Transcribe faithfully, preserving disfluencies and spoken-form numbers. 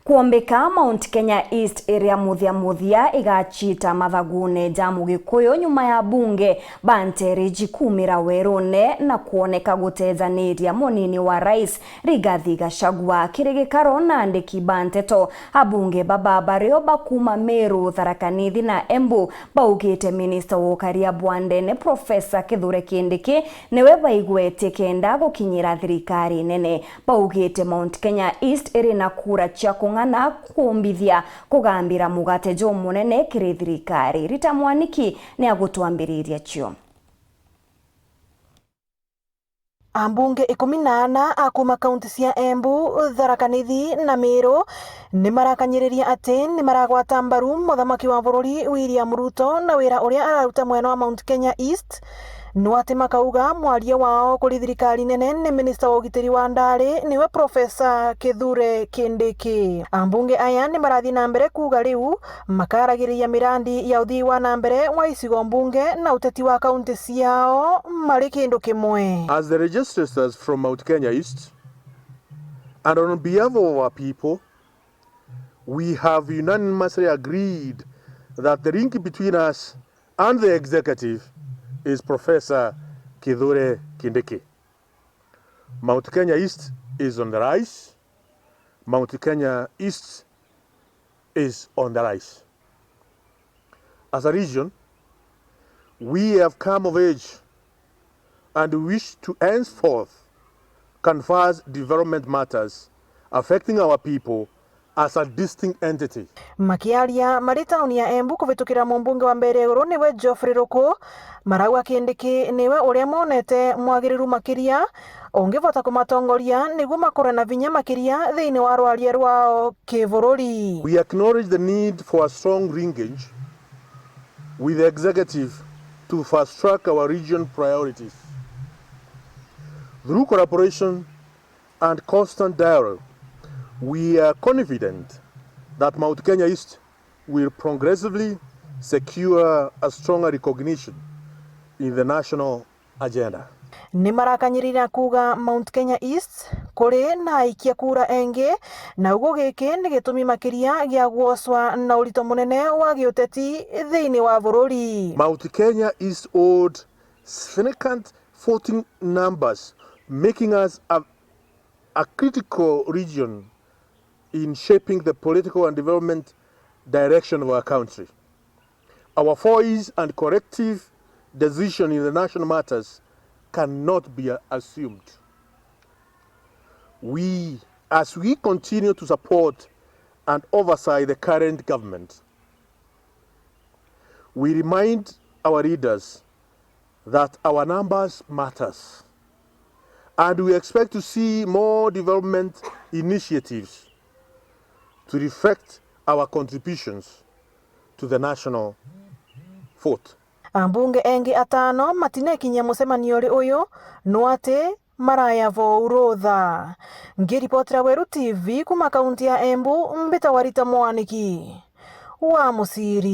Kwombika Mount Kenya East iria muthia muthia igachita mathagune ja Mugikuyu nyuma ya bunge ba Nteriji kumira werune na kwoneka gutejaniria munini wa rais Rigathi Gachagua. Kiri gikaro na andiki ba nteto, abunge baba bario bakuma Meru, Tharaka Nithi na Embu baugite minista wa ukaria bwa ndene Professor Kithure Kindiki niwe baigwetie kenda gukinyira thirikari nene. Baugite Mount Kenya East iri na kura cia kung'ana kumbithia kugambira mugate jumunene kiri thirikari. Rita Mwaniki ni agutwambiriria cio. Ambunge ikumi na ana a kuma kaunti cia Embu, Tharaka Nithi na Meru ni marakanyiriria ati ni maragwata mbaru muthamaki wa bururi William Ruto na wira uria araruta mwena wa Mount Kenya East. Nwati makauga mwaria wao kuri thirikari nene ni minista wa ugitiri wa ndari niwe Professor Kithure Kindiki. Ambunge aya ni marathii na mbere kuuga riu makaragiriria mirandi ya uthii wa na mbere wa icigo mbunge na uteti wa kaunti ciao mari kindu kimwe. As the legislators from Mount Kenya East, and on behalf of our people, we have unanimously agreed that the link between us and the executive is Professor Kithure Kindiki. Mount Kenya East is on the rise. Mount Kenya East is on the rise. As a region, we have come of age and wish to henceforth canvass development matters affecting our people as a distinct entity. Makiaria mari tauni ya Embu kuvitukira mumbunge wa Mbeere Iguru niwe Geoffrey Ruku, marauga Kindiki niwe uria monete mwagiriru makiria ungivota kumatongoria niguo makore na vinya makiria thiini wa rwaria rwao kibururi. We acknowledge the need for a strong linkage with the executive to fast track our region priorities. Through collaboration and constant dialogue, we are confident that Mount Kenya East will progressively secure a stronger recognition in the national agenda. Ni marakanyirira kuuga Mount Kenya East kuri na aikia kura engi, na uguo giki ni gitumi makiria gia gwocwa na urito munene wa giuteti thiini wa bururi. Mount Kenya East hold significant voting numbers, making us a, a critical region in shaping the political and development direction of our country. Our voice and collective decision in the national matters cannot be assumed. We, as we continue to support and oversight the current government, we remind our leaders that our numbers matters, and we expect to see more development initiatives to reflect our contributions to the national vote. Ambunge engi atano matinekinyia mucemanio ri uyu, no ati maraya vou rutha. Ngiripotera Weru T V kuma kaunti ya Embu, mbitagwa Rita Mwaniki wa Muciri.